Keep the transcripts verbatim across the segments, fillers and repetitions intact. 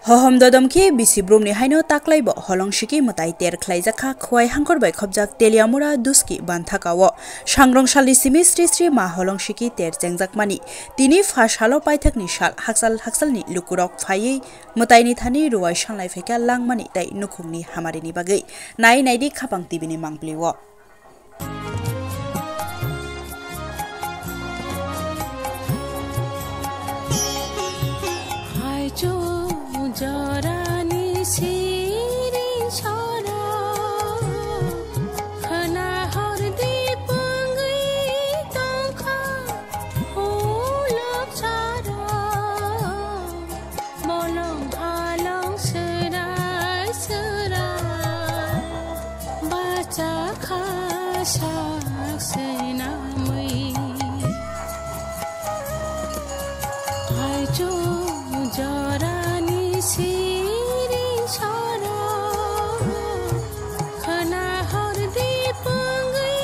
Hohom dodom khe bisi brumni haino taklaibo Holong Siki mwtai ter khlaijak kha Khowai Hangkhor bai khopjak Teliamura Duski banthakao. Sangrong salni simi sri sri ma Holong Siki ter chengjakmani. Tini pha salo paithakni sal hakchal hakchalni lukurok phaiwi mwtaini thani ruwai sanlai phaikha langmani tei nukhungni hamarini bagwi. Nai naidi Khapang T V ni mangpili o. Haichu jorani siring sora, khwna hordi pungwi tongkha ulok sara. Bolong halong serai serai, bacha kha sak seinamwi. Haichu jorani siring sora, khwna hordi pungwi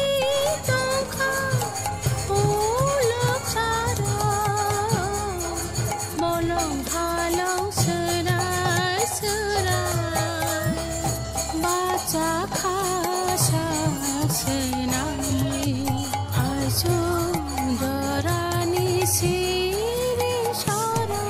tongkha ulok sara. Bolong halong serai serai, bacha kha sak seinamwi. Haichu jorani siring sora.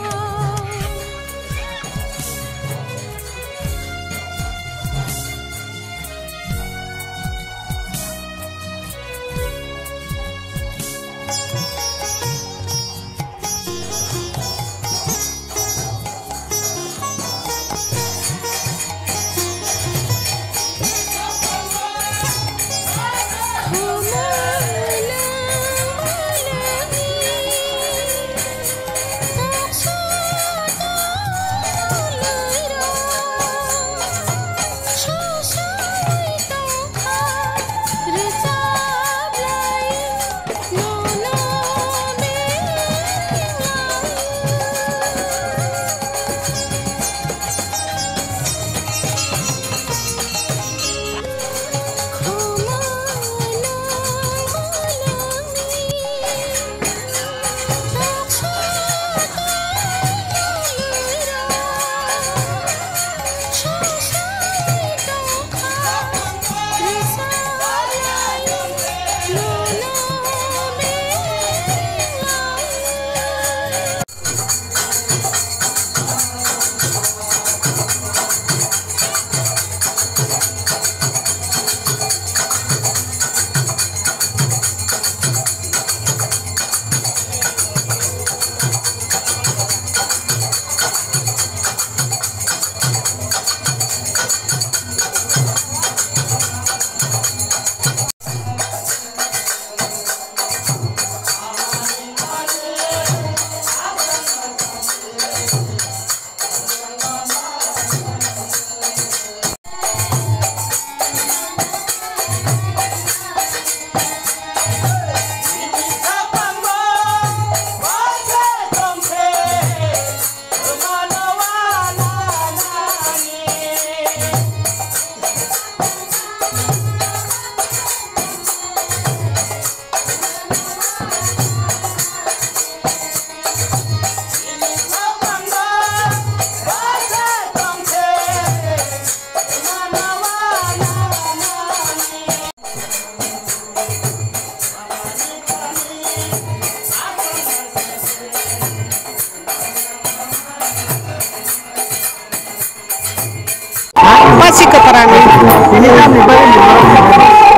Basi kwpharani.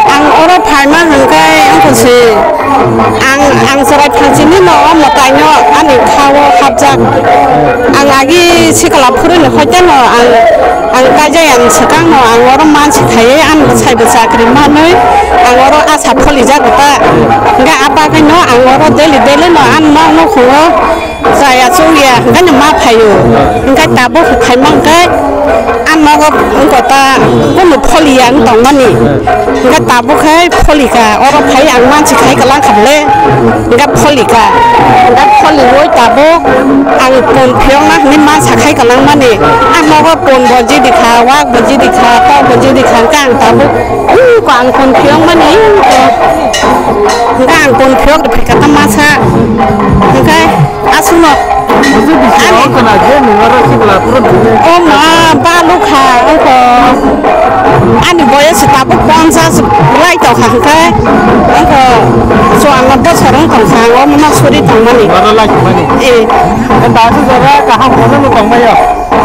Ang oro phaima hwnkhe wngkha se, ang, ang chwrai phalchini no o mwtaino ani khao hapjak. Ang agi sikla phuruni hoiteno ang, ang kaijai ang swkangno ang oro mansi khaiwi ani bwsaibo chakri manwi ang oro asa pholijago ta. Hwnkhe a bagwino ang oro daily daily no ani nokno khungo. Chaya chukya, hwnkhe no ma phaio. Hwnkhe tabuk khaima hwnkhe, ang nogo wngkha ta, kunu pholiya wng tongmani. Hwnkhe tabuk khe pholika, oro phai ang mansi khai kwlang kha bole. Hwnkhe pholika. Hwnkhe pholiwi tabuk ang pon phiyokna hwnwi mansa khai kwlangmani. Ang nogo pon bo jidi kha, wak bo jidi kha, tok bo jidi kha, hwnkhe ang tabuk, uh, ko ang pon phiyokmani, uh, hwnkhe ang pon phiyok rw phaikha ta masa. Hwnkhe aswkno. Bisi bisi ani o khna je nwng oro sikla O ma, balu kha, wngkha ani boyos tabuk ponchas lai tongkha, hwnkhe wngkha chuanno bosor wng tongkha, omo no suri tongmani. Oro lai tongmani? Eh. Dasu jora kaham kono no tongmai o?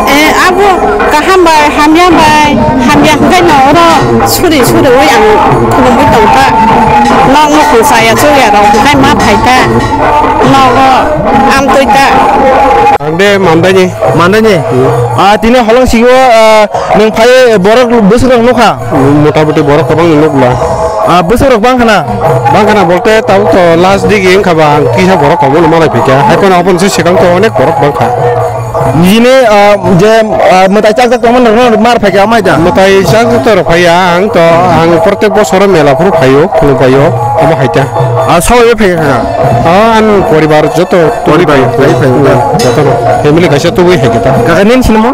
Eh, abo kaham bai, hamya bai, hamya hwnkhe no oro suri suri ui ang khulumui tongkha. Nok nukhung chaya chuya rok hwnkhe ma phaikha. Nogo amtwi ta. Ang de mandaini. Mandaini? Hmm. Ah, tini holong sigo, ah, nwng phai borok bwswk rok nukha? Motamoti borok kwbang nukla. Ah, bwswk rok bang khana? Bang khana bolte tabuk to last digi wngkha ba ang kisa borok komo no malai phikha. Hai phano obo se swkang to onek borok bang kha. Nini, ah, je, ah, mwtai chak jak tongmani rok mar phaikha amai da? Mwtai chak jak to rok phaiya ang to ang protek bosoro mela phuru phaio, khulum phaio, omo hai ta. Ah, sabo phaikha? Ah, ang poribar joto. Poribar, tubui phai, phai, phai, phai. Jotono family kaisa tubui hai kita. Kaka nini sinimo?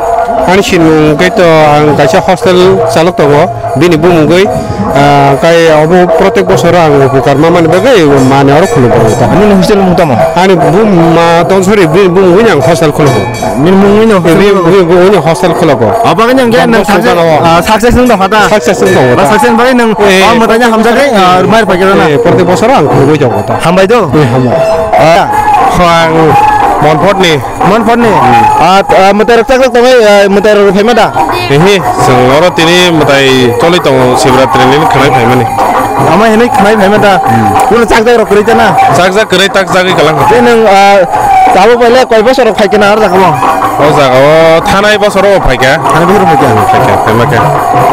Ani sinimung khe to ang kaisa hostel chalok tongo. Bini bumung gwi, ah, kai obo protek bosoro ang upukar mamani bagwi mane oro khulum tongo ta. Nini hostel mung tamo? Ani bumung ma Donsori, bini bumung gwi ang hostel khulum. Nini mung wino? Bini bumung gwi hostel khulum. Abagani ang Don nang Bosco success, jana o. Ah, success nung tongkha ta? Success nung tongkha ta. Success bagwi nang, eh, ah, mwtaino hamjakgwi, ah, mai phaikha na? Eh, protek bosoro ang khulumui tongo ta. Hambai do? Eh, hambai. Ah. Kho ang Monport ni. Monport ni? Hmm. Ah, ah, mwtai rok chak jak tongwi, ah, mwtai rok phaima da? Ehe, chwng oro tini mwtai choli tongo, Shivratri ni khwnai phaimani. Ama hinwi khwnai phaima da? Hmm. Kuno chak jak rok kwrwi ta na? Chak jak kwrwi, tak jagwi kalang. Tei nwng, ah, tabuk bai le koi bosor rok phai khe na aro jaga o? O jaga o thanai bosor o phaikha. Thanai bosor phaikha? Hmm, phaikha, phaima khe.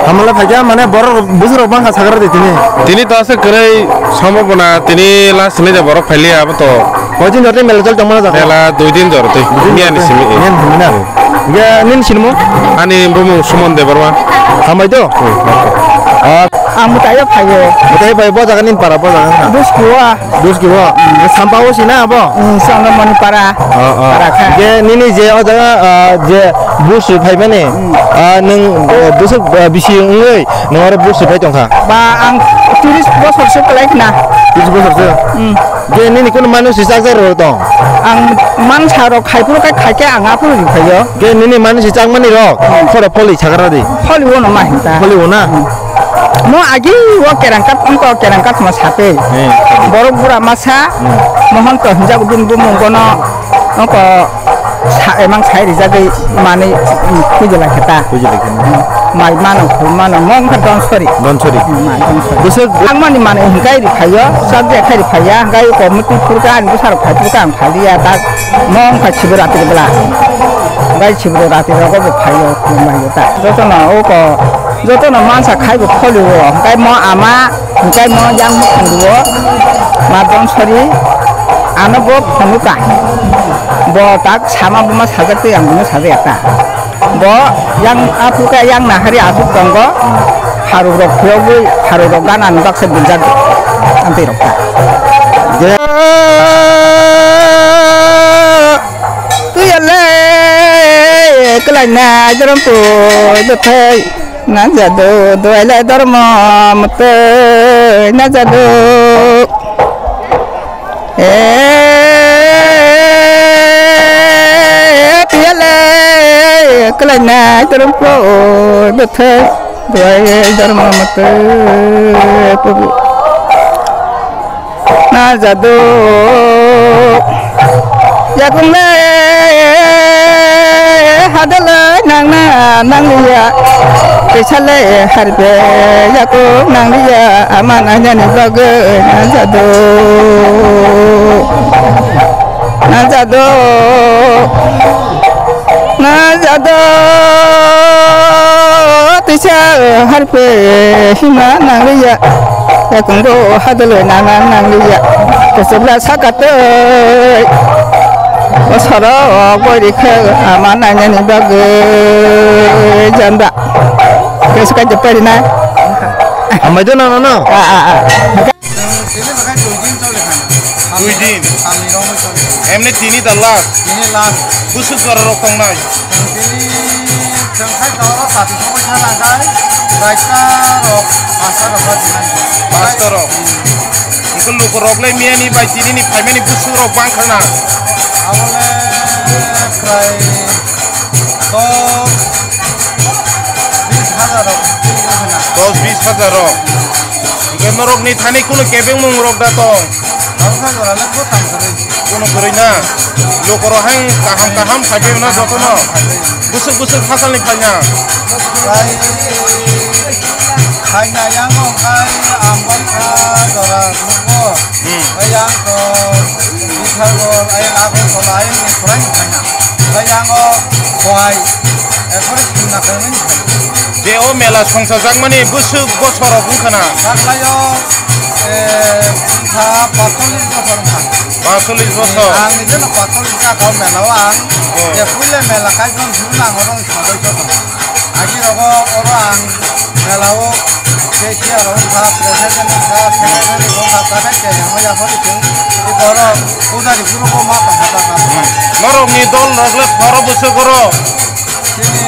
Hamala phaikha, mane borok rok, bosor rok bangkha sakra de tini? Tini to aswk kwrwi, sombhabona tini last hinwi je borok phailiya abo to. Koi din jora tei mela choli tongmani jaga? Mela dui din jora twi. Dui din jora twi. Miya ni simi. Miya ni simi na. Hwnkhe nini sinimo? Ani bumung Suman Debbarma. Hambai do? Hmm. Ah. Ang mwtai o phaio. Mwtai phaio, bo jaga nini para, bo jaga wngkha? Buskua. Buskua. Hmm. Sampao sina abo? Hmm, Chondramoni para. Oh, oh. Para kha. Hwnkhe nini je o jaga, ah, je busu phaimani, hmm, ah, nwng, ah, busu, ah, bisi wngwi nwng oro busu phai tongkha? Ba ang tris bosor se kwlai khna. Tris bosor se? Hmm. Ge nini kunu manu si chak jak rw tong? Ang mansa rok khai phuru khai khai khe ang aphuru ri phaio. Ge nini manu si chak mani rok? Hmm. Khoro pholi sakra di. Pholi wono ma hinta. Pholi wona? Hmm. Mo agi wo kerang kat, ongko kerang kat ma sape. Hmm. Borok bura masa, hmm, Mohonto hinjago bini bumung bono ongko sa-, emang sai rijagwi manwi, mm, puja lai khe ta. Puja lai khe na. Mai mano, phul mano, mo wngkha Donsori. Donsori. Mm, ma Donsori. Bwswk ang mani mano hwnkhe ri phaio, subject khai ri phaiya, hwnkhe committee phurkha, ani bwsarok phai phurkha ang phaliya, ta mo wngkha Sivaratri bwla. Hwnkhe Sivaratri rogo bo phaio, khulumlaio ta. Jotono oko, jotono mansa khai bo kholio, hwnkhe mo ama, Hwnkhe mo yang mukhang duo, ma Donsori, ano bo phonuka. Bo tak sama buma sajak tei ang buma sajak ta. Bo yang aphuru khe yang nahari aswk tongo, pharuk rok phiyogwi, pharuk rok gana ni baksa biljak amtwi rok ta. Tuya le kwlaina jorom tu dothai. Najado, duailai dormo motoi najado. Eh, tiyale, kelainai dormo po, dothai, duailai dormo motoi, pobu. Najado. Yakung le hadalai nangna nangliya. Kaisa le harbe yakung nangliya. Ama nangyani bagwi najado. Najado. Najado tisa harpe hima nangliya. Yakungo hadalo nana nangliya. Kusubla sakatoi. Osoro gori khe ama nanyani bagwi janda. Kesu kaje pari na. Amai do nana no. Ah, ah, ah. Dui din. Emni tini da last. Tini last. Busuk jora rok tongnai. Tini jengkhai jora sati sokoi thana khai. Raita rok pasta rok ba dinai. Pasta rok. Engko luku rok le miyani bai tini ni phaimani busuk rok bang khana. Abole prai. O, bis hajar rok. Dos bis hajar rok. Hwnkhe norokni thani kunu kebengmung rok da tong? Tangsa jora le bo tang kwrwi. Kunu kwrwi na? Lukurok hai kaham kaham phaiphai na jotono? Kaham phaiphai. Bwswk bwswk hasalni phaina? Prai phaina yang wngkha ang bwkha jora nukgo. Hmm. Ayang to Bishalpur, ayang Agartala, ayang ni phurai ni phaina. Ayang o Khowai, ekore sumna kangmani phaina. Je o mela songchajakmani bwswk bosor rok wngkha na? Saklaio, eh, wngkha patchollish bosor wngkha. Patchollish bosor? Ang nijeno patchollish ka kha o mela o ang. Oh. Je puila mela kaiphang simi nang oro ni sabai soto. Agi rogo oro ang mela o cashier wngkha, president wngkha, secretary wngkha, takhai chele wngya phori chwng oro pujari guru bo ma tongkha ta ta. Norokni dol rok le phoro bwswk oro? Chini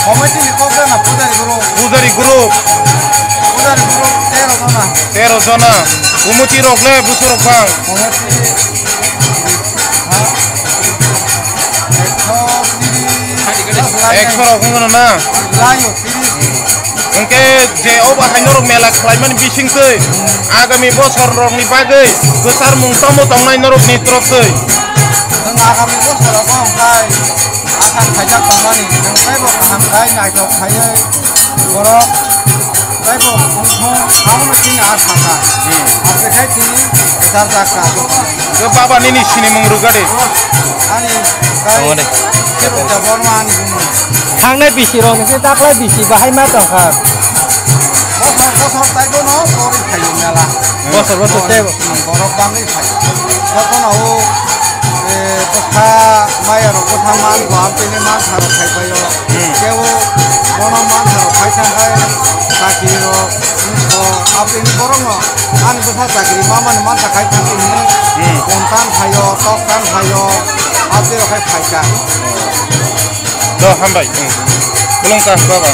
committee ni kok jana pujari guru. Pujari guru? Pujari guru tero jona. Tero jona. Committee rok le bwswk rok bang? Committee, ha? Ekso tris. Ekso rok wngkha na? Layo. Hwnkhe je o bahai norok mela khlaimani bisingtwi agami bosor rokni bagwi kwcharmung tamo tongnai norokni toroftwi? Chwng agami bosorogo hwnkhe asam khaijak tongmani, chwng teibo kaham khai naithok khaiwi borok teibo wngthung, abono chini asa kha. Hmm. Ase khai chini kwchar jak kha. Hwnkhe baba nini sinimung rwgadi? Ani Tamo de. Thangnai bisi rok ni se taklai bisi bahai ma tongkha. Bosor bosor tai bono pori phaio mela. Bosor bosor tei bo. Borok bangwi phaio. Jotono o, eh, bwkha maya rok bwkha man bo amtini man sarok khai phaio. Hmm. Kebo bono man sarok khai thangkhai chakri rok, o amtini borok no ani bwkha chakri ma mani man ta khai thangkhai hwnwi. Hmm. Kontan phaio, toktan phaio. Abo tei rok khai phaikha. Do hambai. Hmm. Khulumkha baba.